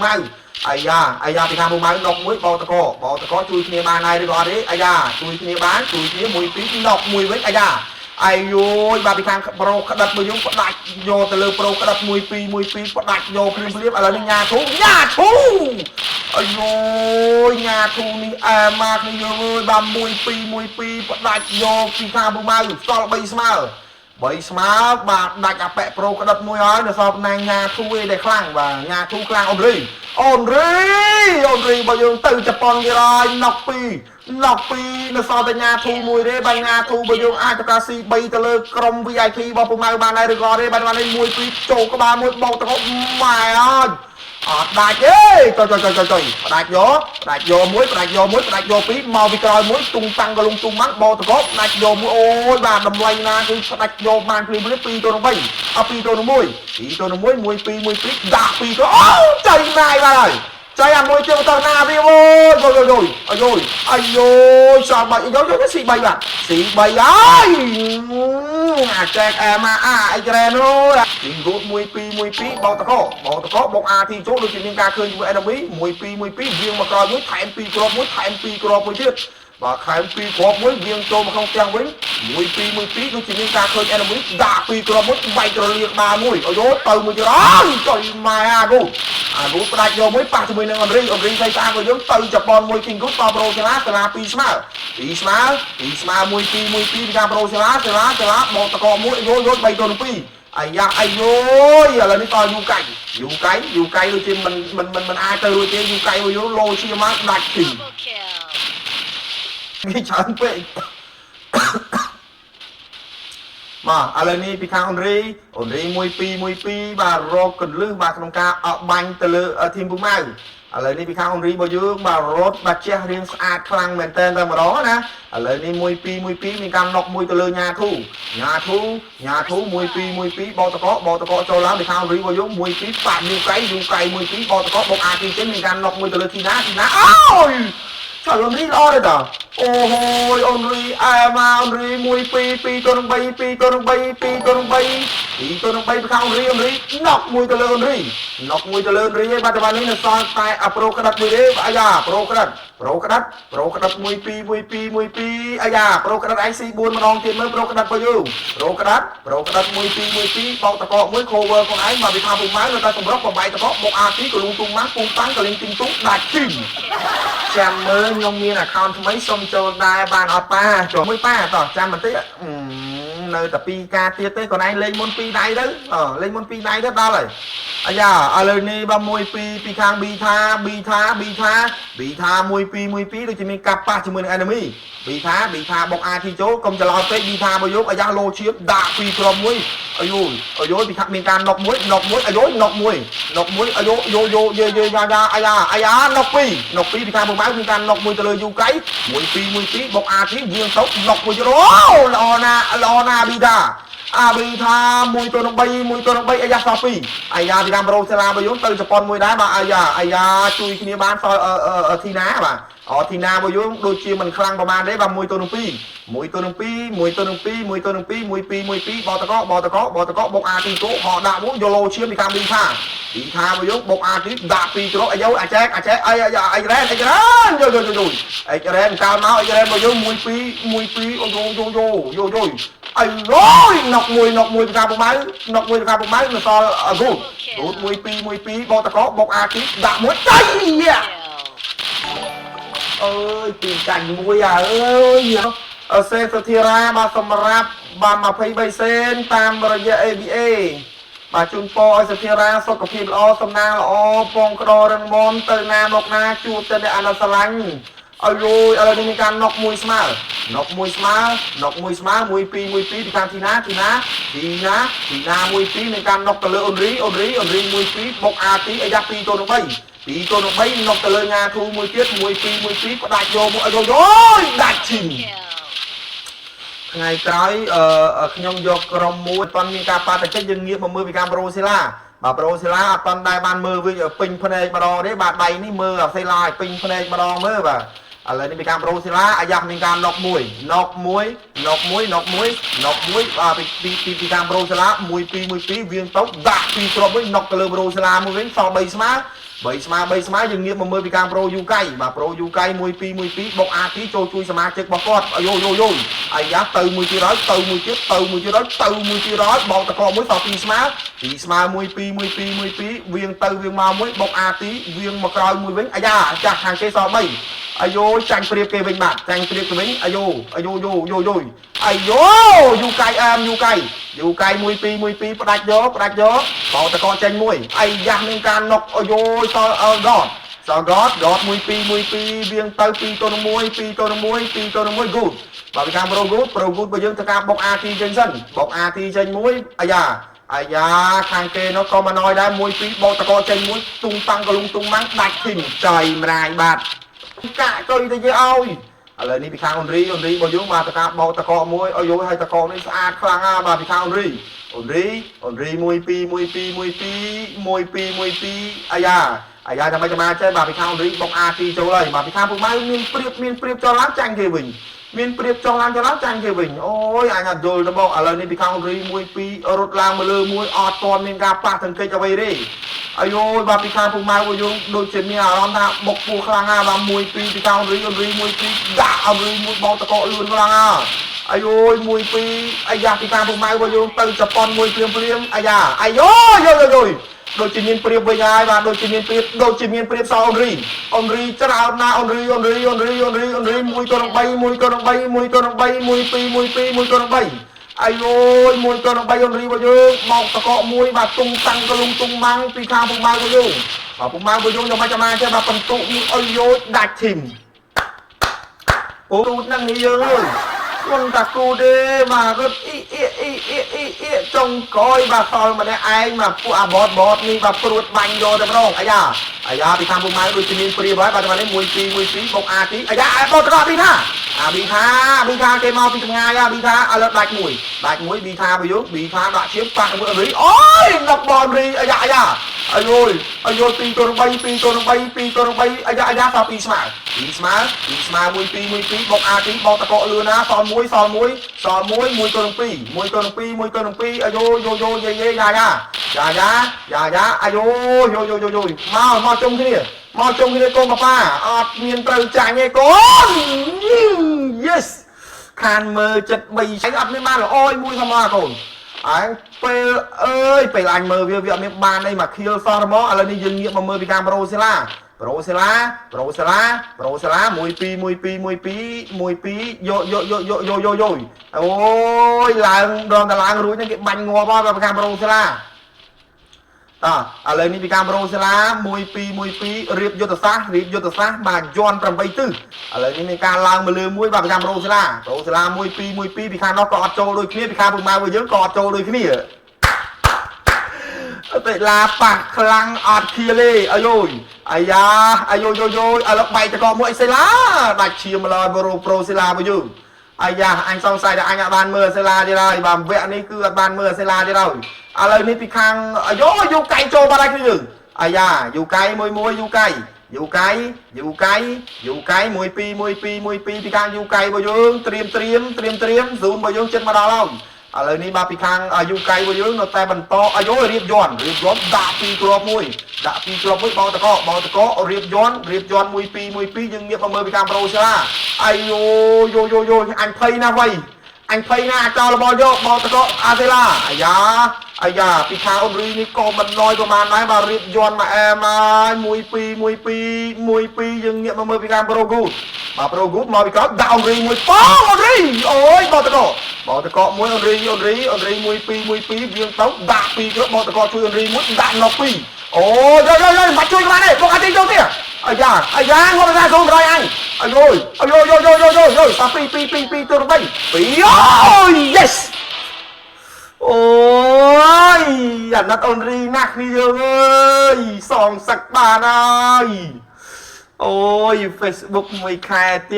ម៉ៅអាយ៉ាអាយ៉ាពីខាងពូម៉ៅដកមួយបោតកបោតកជួយគ្នាបានហើយឬក៏អត់ទេអាយ៉ាជួយគ្នាបានជួយគ្នាមួយពីរដកមួយវិញអាយ៉ាអាយយបាទពីខាងប្រូក្តិតមួយយើងផ្ដាច់យកទៅលើប្រូក្តិត1 2 1 2ផ្ដាច់យកភ្លាមភ្លាមឥឡូវនេះញ៉ាធូញ៉ាធូអាយយញ៉ាធូនេះអែម៉ាគ្នាយើងអើយបាទ1 2 1 2ផ្ដាច់យកពីខាងពូម៉ៅសល់3ស្មើ បីស្មើបាទដាច់អាប៉ែប្រូក្តិតមួយហើយនៅសល់តំណាងញ៉ាធូឯដែលខ្លាំងបាទញ៉ាធូខ្លាំងអូនរីអូនរីអូនរីបើយើងទៅជប៉ុនទៀតហើយណុក2ណុក2នៅសល់តែញ៉ាធូមួយទេបាទញ៉ាធូបើយើងអាចទៅការស៊ី3ទៅលើក្រុម VIP របស់ពូម៉ៅបានដែរឬក៏អត់ទេបាទបាននេះ1 2ចូលក្បាលមួយបោកទៅម៉ែអើយអត់ដាច់ទេចុយចុយចុយចុយចុយផ្ដាច់យកផ្ដាច់យកមួយផ្ដាច់យកមួយផ្ដាច់យកពីរមកពីក្រោយមួយទុងតាំងកលុងទុងម៉ាំងបោតកបផ្ដាច់យកមួយអូយបាទតម្លៃណាគឺផ្ដាច់យកបានភ្លាមភ្លាម2ទៅនឹង3អត់2ទៅនឹង1 2ទៅនឹង1 1 2 1 2ដាក់2ទៅអូចៃណាយបាទហើយចៃអាមួយទៀតទៅណាវាអូយយយយអាយយអាយយសល់បាច់យយយស៊ី3បាទស៊ី3ហើយអាចែកអែម៉ាអាអ៊ីក្រែនអូយទីងូត1 2 1 2បោតកបោតកបុក RT ចូលដូចជាមានការឃើញជាមួយ enemy 1 2 1 2វៀងមកក្រោយមួយថែម2គ្រាប់មួយថែម2គ្រាប់មួយទៀតបាទខែម2គ្រាប់មួយវៀងចូលមកក្នុងផ្ទាំងវិញ1 2 1 2ដូចជាមានការឃើញ enemy ដាក់2គ្រាប់មួយបែករលាកបាមួយអូយទៅមួយទៀតអើយចុយម៉ែអាគូអាគូផ្ដាច់យកមួយប៉ះជាមួយនឹងអនរីអនរីស្អីស្អាតរបស់យើងទៅជប៉ុនមួយ King Good តប្រូសេឡាសេឡា2ស្មើ2ស្មើ2ស្មើ1 2 1 2ពីការប្រូសេឡាសេឡាសេឡាបោកតកមួយយោយោ3ទៅ2អាយ៉ាអាយយឥឡូវនេះតយូកៃយូកៃយូកៃដូចជាមិនមិនមិនមិនអាចទៅរួចទេយូកៃរបស់យើងលោជាមកដាច់ទី Double kill. គេច្រើនពេកបាទឥឡូវនេះពីខាងអនរីអនរី1 2 1 2បាទរកកលឹះបាទក្នុងការអបាញ់ទៅលើធីមពូម៉ៅឥឡូវនេះពីខាងអនរីរបស់យើងបាទរត់បាទជះរៀងស្អាតខ្លាំងមែនតើតែម្ដងណាឥឡូវនេះ1 2 1 2មានការណុកមួយទៅលើញ៉ាធូញ៉ាធូញ៉ាធូ1 2 1 2បោតកបោតកចូលឡើងពីខាងអនរីរបស់យើង1 2បាក់យូកៃយូកៃ1 2បោតកបុកអាទីចេញមានការណុកមួយទៅលើធីណាធីណាអូយ ចុះអូនរីល្អទេតាអូហូយអូនរីអែមកអូនរី1 2 2ទៅនឹង3 2ទៅនឹង3 2ទៅនឹង3 2ទៅនឹង3ពីខាងអូនរីអូនរីណុកមួយទៅលើអូនរីណុកមួយទៅលើអូនរីឯងបាទតែបាននេះនៅសល់តែអាប្រូក្តិតមួយទេអាយ៉ាប្រូក្តិតប្រូក្តិតប្រូក្តិត1 2 1 2 1 2អាយ៉ាប្រូក្តិត IC 4ម្ដងទៀតមើលប្រូក្តិតរបស់យើងប្រូក្តិតប្រូក្តិត1 2 1 2បោកតកមួយ cover ខ្លួនឯងមកពីខាងពូម៉ៅនៅតែសម្រុកបំបីតកបុក RT ក៏លងទុំម៉ាំងពូតាំងក៏លេងទីងទុំដាច់ទីង ចាំមើលខ្ញុំមាន account ថ្មីសុំចូលដែរបានអត់ប៉ាចូលមួយប៉ាតោះចាំបន្តិចអឺនៅតែពីរការទៀតទេខ្លួនឯងលេងមុនពីរដៃទៅអលេងមុនពីរដៃទៅដល់ហើយអាយ៉ាឥឡូវនេះបាទ1 2ពីខាង B ថា B ថា B ថា B ថា1 2 1 2ដូចជាមានកាប់ប៉ះជាមួយនឹង enemy B ថា B ថាបុក RT ចូលកុំច្រឡំពេក B ថាមកយកអាយ៉ាលោឈៀបដាក់ពីរគ្រាប់មួយអាយូអាយូពីខាងមានការណុកមួយណុកមួយអាយូណុកមួយណុកមួយអាយូយោយោយេយេយ៉ាយ៉ាអាយ៉ាអាយ៉ាណុកពីរណុកពីរពីខាងពុកម៉ៅមានការណុកមួយទៅលើយូកៃ1 2 1 2បុក RT វៀងទៅណុកមួយទៀតអូល្អណាស់ល្អណាស់ប៊ីតាអាប៊ីថា1ទៅនឹង3 1ទៅនឹង3អាយ៉ាសល់2អាយ៉ាពីខាងប្រូសេឡាបើយើងទៅជប៉ុនមួយដែរបាទអាយ៉ាអាយ៉ាជួយគ្នាបានសល់ធីណាបាទអូធីណារបស់យើងដូចជាមិនខ្លាំងប្រហែលទេបាទ1ទៅនឹង2 1ទៅនឹង2 1ទៅនឹង2 1ទៅនឹង2 1 2 1 2បតកបតកបតកបុកអាទីគោហោដាក់មួយយកលោឈាមពីខាងប៊ីថាប៊ីថារបស់យើងបុកអាទីដាក់ពីរគ្រាប់អាយោអាចែកអាចែកអីអីរ៉ែនអីរ៉ែនយោយោយោអីរ៉ែនកាលមកអីរ៉ែនរបស់យើង1 2 1 2អូយោយោយោយោយោអីយណុកមួយណុកមួយពីខាងពុកម៉ៅណុកមួយពីខាងពុកម៉ៅនៅសល់ហ្គូហ្គូ1 2 1 2បតកបុកអាទីដាក់មួយចៃ Kill. អើយពីចាញ់មួយអើយអសេសធិរាបាទសម្រាប់បាទ23សេនតាមរយៈ ABA បាទជូនពរឲ្យសធិរាសុខភាពល្អសំណាងល្អពងក្តរឹងមាំទៅណាមកណាជួបតែអ្នកអាណិតស្រឡាញ់ឲ្យយយឥឡូវនេះមានការណុកមួយស្មើណុកមួយស្មើណុកមួយស្មើ1 2 1 2ពីខាងធីណាធីណាធីណាធីណា1 2មានការណុកទៅលើអូនរីអូនរីអូនរី1 2បុកអាទីអាយ៉ា2ទៅនឹង3 2ទៅនឹង3ណុកទៅលើញ៉ាធូមួយទៀត1 2 1 2ផ្ដាច់យកមួយឲ្យយយដាច់ឈីម Kill. ថ្ងៃក្រោយអឺខ្ញុំយកក្រុមមួយអត់ទាន់មានការប៉ះតកិច្ចយើងងាកមកមើលពីការប្រូសេឡាបាទប្រូសេឡាអត់ទាន់ដែរបានមើលវិញពេញភ្នែកម្ដងទេបាទដៃនេះមើលអាសេឡាឲ្យពេញភ្នែកម្ដងមើលបាទឥឡូវនេះពីការប្រូសេឡាអាយ៉ាមានការណុកមួយណុកមួយណុកមួយណុកមួយណុកមួយបាទពីពីពីការប្រូសេឡា1 2 1 2វៀងទៅដាក់ពីរគ្រាប់វិញណុកទៅលើប្រូសេឡាមួយវិញសល់3ស្មើ 3ស្មើ3ស្មើយើងងាកមកមើលពីការប្រូយូកៃបាទប្រូយូកៃ1 2 1 2បុកអាទីចូលជួយសមាជិករបស់គាត់អាយូយូយូអាយ៉ាទៅមួយទៀតហើយទៅមួយទៀតទៅមួយទៀតហើយទៅមួយទៀតហើយបោកតកមួយសល់2ស្មើ2ស្មើ1 2 1 2 1 2វៀងទៅវៀងមកមួយបុកអាទីវៀងមកក្រោយមួយវិញអាយ៉ាចាស់ខាងគេសល់3អាយូចាញ់ព្រៀបគេវិញបាទចាញ់ព្រៀបគេវិញអាយូអាយូយូយូយូអាយូយូកៃអែមយូកៃយូកៃ1 2 1 2ផ្ដាច់យកផ្ដាច់យកបោកតកចេញមួយអាយ៉ាមានការណុកអាយូសល់អល់ដតសល់កតកត1 2 1 2វៀងទៅ2ទល់នឹង1 2ទល់នឹង1 2ទល់នឹង1 good បាទពីខាង pro good pro good បើយើងធ្វើការបុក RT ចេញសិនបុក RT ចេញមួយអាយ៉ាអាយ៉ាខាងគេនោះក៏មកណយដែរ1 2បោកតកចេញមួយទុងតាំងកលុងទុងម៉ាំងដាច់ធីមចៃម្រាយបាទកាក់កុយទៅយើងឲ្យឥឡូវនេះពីខាងអនរីអនរីរបស់យើងបាទតកាបោកតកមួយឲ្យយល់ឲ្យតកនេះស្អាតខ្លាំងណាស់បាទពីខាងអនរីអនរីអនរី1 2 1 2 1 2 1 2 1 2អាយ៉ាអាយ៉ាចាំមិនចាំចេះបាទពីខាងអនរីបុក RT ចូលហើយបាទពីខាងពុកម៉ៅមានព្រៀបមានព្រៀបចោលឡើងចាញ់គេវិញមានព្រៀបចង់ឡើងចង់ឡើងចាញ់គេវិញអូយអញអត់យល់ទៅមកឥឡូវនេះពីខាងអនរី1 2រត់ឡើងមកលើមួយអត់ទាន់មានការប៉ះទង្គិចអ្វីទេអាយយបាទពីខាងពុកម៉ៅរបស់យើងដូចជាមានអារម្មណ៍ថាបុកពោះខ្លាំងណាស់បាទ1 2ពីខាងអនរីអនរី1 2ដាក់អនរីមួយបោកតកលឿនខ្លាំងណាស់អាយយ1 2អាយ៉ាពីខាងពុកម៉ៅរបស់យើងទៅជប៉ុនមួយភ្លាមភ្លាមអាយ៉ាអាយយយយយដូចជាមានព្រៀបវិញហើយបាទដូចជាមានព្រៀបដូចជាមានព្រៀបសល់អនរីអនរីច្រើនណាស់អនរីអនរីអនរីអនរីអនរី1ទៅនឹង3 1ទៅនឹង3 1ទៅនឹង3 1 2 1 2 1ទៅនឹង3អាយយ1ទៅនឹង3អនរីរបស់យើងបោកតកមួយបាទទុំតាំងកលុងទុំម៉ាំងពីខាងពុកម៉ៅរបស់យើងបាទពុកម៉ៅរបស់យើងយកមកចាំចេះបាទបន្ទុកមួយអុយយដាច់ធីមអូទូតនឹងនេះយើងអើយមុនតាគូទេបាទរត់អ៊ីអ៊ីអ៊ីអ៊ីអ៊ីអ៊ីចុងក្រោយបាទសល់ម្នាក់ឯងបាទពួកអាបតបតនេះបាទព្រួតបាញ់យកតែម្ដងអាយ៉ាអាយ៉ាពីខាងពុកម៉ៅដូចជាមានព្រាបហើយបាទតាមនេះ1 2 1 2បុកអាទីអាយ៉ាបោកតកពីថាអាប៊ីថាប៊ីថាគេមកពីចម្ងាយអាប៊ីថាឥឡូវដាច់មួយដាច់មួយប៊ីថាបើយើងប៊ីថាដាក់ឈាមប៉ះមួយរីអូយដប់បនរីអាយ៉ាអាយ៉ាអាយយអាយយ2ទល់3 2ទល់3 2ទល់3អាយ៉ាអាយ៉ាសល់2ស្មើ2ស្មើ2ស្មើ1 2 1 2បុកអាទីបោកតកលឿនណាសល់1សល់1សល់1 1ទល់2 1ទល់2 1ទល់2អាយយយយយយយ៉ាយ៉ាយ៉ាយ៉ាយ៉ាយ៉ាអាយយយយយយមកមកជុំគ្នាមកជុំគ្នាកូនប៉ាប៉ាអត់មានត្រូវចាញ់ទេកូន Yes ខានមើលចិត្ត3អញអត់មានបានល្អមួយសមអាកូនអញពេលអើយពេលអញមើលវាវាអត់មានបានអីមកខៀលសោះហ្មងឥឡូវនេះយើងងាកមកមើលពីការប្រូសេឡាប្រូសេឡាប្រូសេឡាប្រូសេឡា1 2 1 2 1 2 1 2យកយកយកយកយកយកយកអូយឡើងដល់តឡើងរួចហ្នឹងគេបាញ់ងាប់ហើយពីការប្រូសេឡាតឥឡូវនេះពីការប្រូសេឡា1 2 1 2រៀបយុទ្ធសាស្ត្ររៀបយុទ្ធសាស្ត្របាទយន់8ទិសឥឡូវនេះមានការឡើងមកលើមួយបាទពីការប្រូសេឡាប្រូសេឡា1 2 1 2ពីខាងនោះក៏អត់ចូលដូចគ្នាពីខាងពុកម៉ែរបស់យើងក៏អត់ចូលដូចគ្នាតិឡាប៉ះខ្លាំងអត់ខៀលទេអាយយអាយ៉ាអាយយយយឥឡូវបែកតកមួយអីសេឡាដាច់ឈាមឡើយប្រូប្រូសេឡារបស់យើងអាយ៉ាអញសង្ស័យថាអញអត់បានមើលសេឡាទៀតហើយបាទវគ្គនេះគឺអត់បានមើលសេឡាទៀតហើយឥឡូវនេះពីខាងអាយយូកៃចូលបាត់ហើយគ្នាយើងអាយ៉ាយូកៃមួយមួយយូកៃយូកៃយូកៃយូកៃ1 2 1 2 1 2ពីខាងយូកៃរបស់យើងត្រៀមត្រៀមត្រៀមត្រៀមហ្ស៊ូនរបស់យើងចិត្តមកដល់ហើយឥឡូវនេះបាទពីខាងយូកៃរបស់យើងនៅតែបន្តអាយរៀបយន់រៀបយន់ដាក់ពីរគ្រាប់មួយដាក់ពីរគ្រាប់មួយបោតកបោតករៀបយន់រៀបយន់1 2 1 2យើងងាកមកមើលពីខាងប្រូសេឡាអាយយយយយអញភ័យណាស់វៃអញភ័យណាស់អាចោលបយកបោតកអាសេឡាអាយ៉ាអាយ៉ាពីខាងអូនរីនេះក៏មិនណយប្រហែលដែរបាទរៀបយន់មកអែមហើយ1 2 1 2 1 2យើងងាកមកមើលពីខាងប្រូគូបាទប្រូគូមកពីក្រោយដាក់អូនរីមួយប៉ងអូនរីអូយបោតកបោតកមួយអូនរីអូនរីអូនរី1 2 1 2វាងទៅដាក់ពីរគ្រាប់បោតកជួយអូនរីមួយដាក់ណុក2អូយយយយមិនជួយបានទេបុកអាទីចូលទៀតអាយ៉ាអាយ៉ាងប់ណាសូមរយអញអាយយអាយយយយយយយប៉2 2 2 2ទៅ3 2អូយ yes អូយអាណិតអូនរីណាស់គ្នាយើងអើយសងសឹកបានហើយអូយ Facebook មួយខែទៀត។